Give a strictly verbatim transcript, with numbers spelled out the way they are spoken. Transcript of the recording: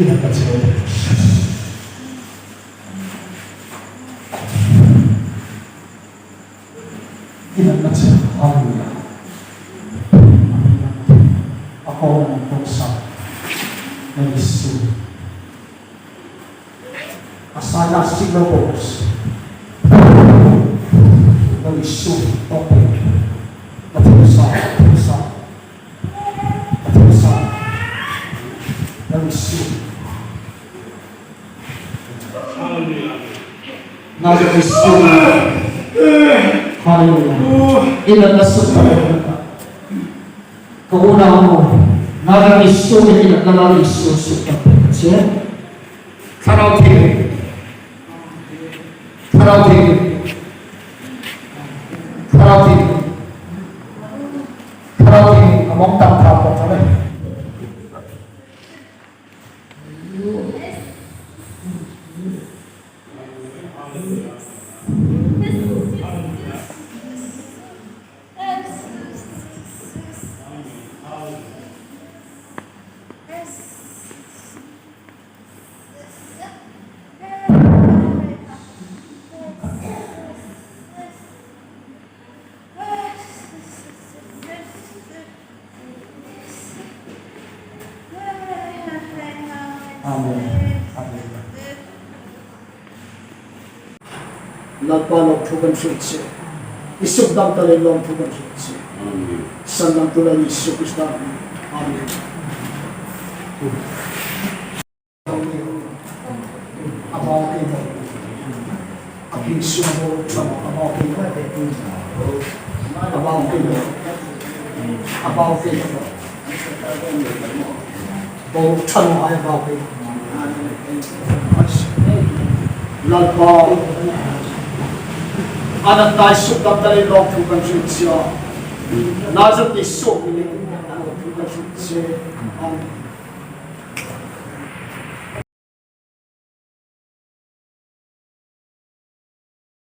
Inatna che. Inatna che. Hallelujah. A ko na ko sa. Na Isu. A sa na si lo ko. Na Isu. Tope. Na ko sa. Ko sa. Na Isu. Hallelujah. Hallelujah. Ina na sa. Ko na mo. Na Isu, ina na Isu, Isu. Thlarau Thienghlim. Thlarau Thienghlim. Thlarau Thienghlim. Thlarau Thienghlim. Among tam tham ko thare. Amen. Amen. Lalpa lawmthu kan hril che. I sukdam ta le lawmthu kan hril che. Amen. Sandamtu Lal Isu Krista. Amen. A bau kei nawh. A phing sung a bau ṭha nawh, a bau kei nawh. A bau kei nawh. A bau kei nawh. Bau ṭha nawh, a bau kei nawh. Lalpa, a natna i sukdam ta le lawmthu kan hril che. Nazareth Isu hmingin lawmthu kan hril che. Amen.